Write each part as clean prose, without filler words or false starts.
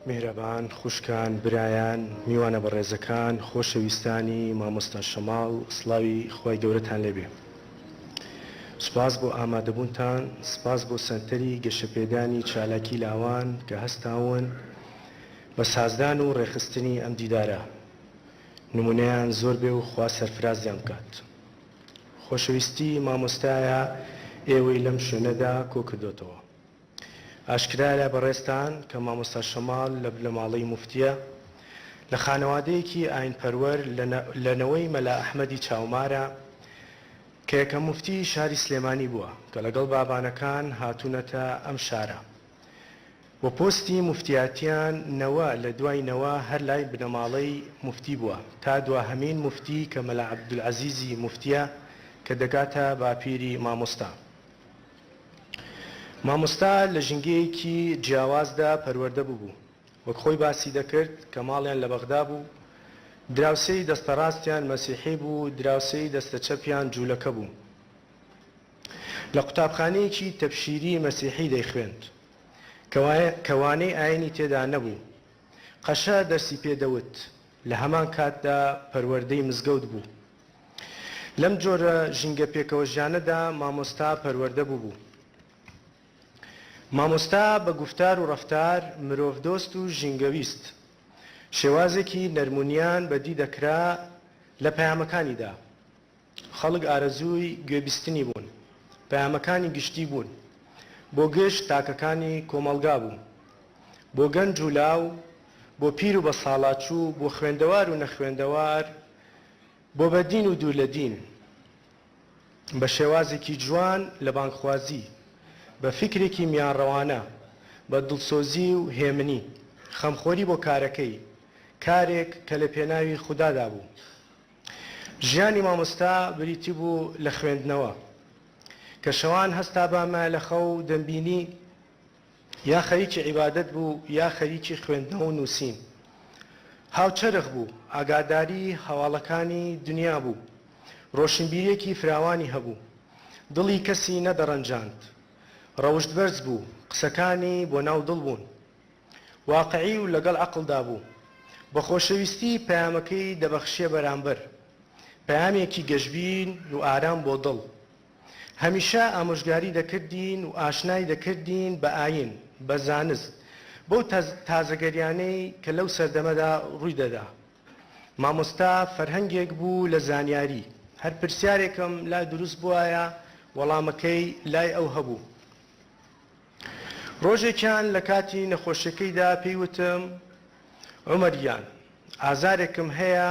میهرەبان، خوشکان، برایان، میوانە بەڕێزەکان، خۆشەویستانی مامۆستا شەماڵ، سڵاوی خوای گەورەتان لێبێ. سوپاس بۆ ئامادەبوونتان، سپاس بۆ سەنتەری گەشەپێدانی چالاکی لاوان کە هەستاون بە سازدان و ڕێکخستنی ئەم دیدارە. نمونەیان زۆر بێ و خوا سەرفرازیان بکات. خۆشەویستی مامۆستایە ئێوەی لەم شوێنەدا کۆکردۆتەوە. ئاشکرایە لای بەڕێزتان کە مامۆستا شەماڵ لە بنەماڵەی موفتییە، لە خانەوادەیەکی ئاینپەروەر لە نەوەی مەلا ئەحمەدی چاومارە کە یەکەم موفتی شاری سلێمانی بووە کە لەگەڵ بابانەکان هاتوونەتە ئەم شارە و پۆستی موفتیاتیان نەوە لە دوای نەوە هەر لای بنەماڵەی موفتی بووە تا دواهەمین موفتی کە مەلا عەبدولعەزیزی موفتییە کە دەگاتە باپیری مامۆستا. مامۆستا لە ژینگەیەکی جیاوازدا پەروەردە ببوو، وەک خۆی باسی دەکرد کە ماڵیان لە بەغدا بوو، دراوسێی دەستە ڕاستیان مەسیحی بوو، دراوسێی دەستە چەپیان جوولەکە بوو. لە قوتابخانەیەکی تەبشیری مەسیحی دەیخوێند، کە وانەی ئاینی تێدا نەبوو، قەشە دەرسی پێ دەوت، لە هەمان کاتدا پەروەردەی مزگەوت بوو. لەم جۆرە ژینگە پێکەوەژیانەدا مامۆستا پەروەردە بووبوو. مامۆستا بە گوفتار و ڕەفتار مرۆڤدۆست و ژینگەویست، شێوازێکی نەرمونیان بەدی دەکرا لە پەیامەکانیدا. خەڵک ئارەزووی گوێبیستنی بوون. پەیامەکانی گشتی بوون. بۆ گشت تاکەکانی کۆمەڵگا بوو. بۆ گەنج و لاو، بۆ پیر و بەساڵاچوو، بۆ خوێندەوار و نەخوێندەوار، بۆ بە دین و دوور لە دین، بە شێوازێکی جوان لە بانگخوازی، بە فیکرێکی میانڕەوانە، بە دڵسۆزی و هێمنی، خەمخۆری بۆ کارەکەی، کارێک کە لە پێناوی خودادا بوو. ژیانی مامۆستا بریتی بوو لە خوێندنەوە. کە شەوان هەستابامایە لە خەو دەمبینی، یا خەریکی عیبادەت بوو یا خەریکی خوێندنەوە و نووسین. هاوچەرخ بوو، ئاگاداری هەواڵەکانی دنیا بوو. ڕۆشنبیرییەکی فراوانی هەبوو. دڵی کەسی نەدەڕەنجاند. ڕەوشتبەرز بوو، قسەکانی بۆ ناو دڵ بوون. واقعی و لەگەڵ عەقڵدا بوو. بە خۆشەویستی پەیامەکەی دەبەخشیە بەرامبەر. پەیامێکی گەشبین و ئارام بۆ دڵ. هەمیشە ئامۆژگاری دەکردین و ئاشنای دەکردین بە ئایین، بە زانست، بەو تازەگەریانەی کە لەو سەردەمەدا ڕووی دەدا. مامۆستا فەرهەنگێک بوو لە زانیاری، هەر پرسیارێکم لا دروست بوایە وەڵامەکەی لای ئەو هەبوو. ڕۆژێکیان لە کاتی نەخۆشیەکەیدا پێی وتم، عومەر گیان، ئازارێکم هەیە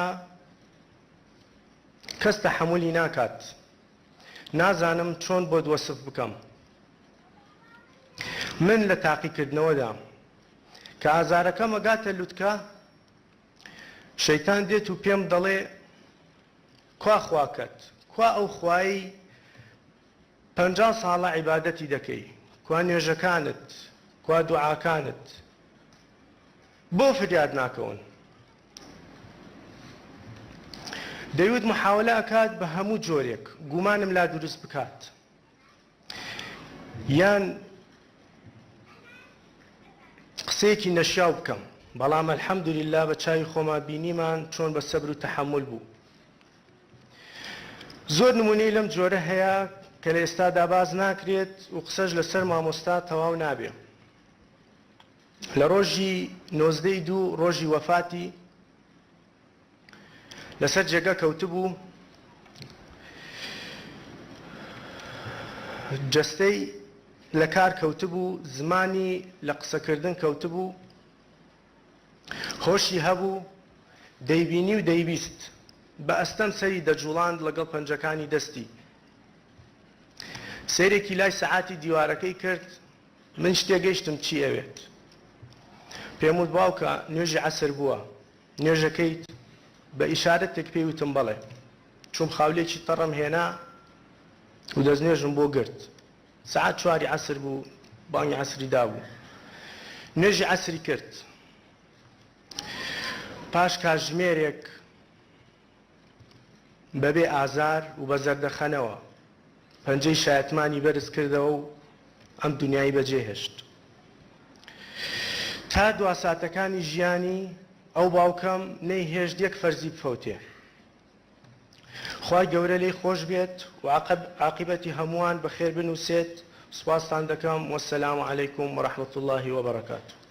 کەس تەحەمولی ناکات، نازانم چۆن بۆت وەسف بکەم. من لە تاقیکردنەوەدام. کە ئازارەکەم ئەگاتە لوتکە، شەیتان دێت و پێم دەڵێ، کوا خواکەت؟ کوا ئەو خوایەی 50 ساڵە عیبادەتی دەکەی؟ کوا نوێژەکانت؟ کوا دوعاکانت؟ بۆ فریات ناکەون؟ دەیوت محاوەلە ئەکات بە هەموو جۆرێک گومانم لا دروست بکات یان قسەیەکی نەشیاو بکەم بەڵام الحمدللە بە چاوی خۆمان بینیمان چۆن بە سەبر و تەحەمول بوو زۆر نمونەی لەم جۆرە هەیە کە لە ئێستادا باس ناکرێت و قسەش لەسەر مامۆستا تەواو نابێ لە ڕۆژی 19 ی دوو ڕۆژی وەفاتی لەسەر جێگە کەوتبوو جەستەی لە کار کەوتبوو زمانی لە قسەکردن کەوتبوو هۆشی هەبوو دەیبینی و دەیبیست بە ئەستەم سەری دەجوڵاند لەگەڵ پەنجەکانی دەستی سەیرێکی لای سەعاتی دیوارەکەی کرد منیش تێگەیشتم چی ئەوێت. پێم وت باوکە نوێژی عەسر بووە، نوێژەکەیت؟ بە ئیشارەتێک پێی وتم بەڵێ. چووم خاولێکی تەڕم هێنا و دەستنوێژم بۆ گرت. سەعات چواری عەسر بوو، بانگی عەسری دابوو. نوێژی عەسری کرد. پاش کاتژمێرێک بەبێ ئازار و بە زەردەخەنەوە پەنجەی شایەتمانی بەرز کردەوە و ئەم دونیای بەجێ هێشت. تا دوا ساتەکانی ژیانی ئەو باوکەم نەیهێشت یەک فەرزی بفەوتێ. خوای گەورە لێی خۆش بێت و عاقیبەتی هەمووان بەخێر بنووسێت. سوپاستان دەکەم. والسلام علیکم ورحمة اللە وبرکاته.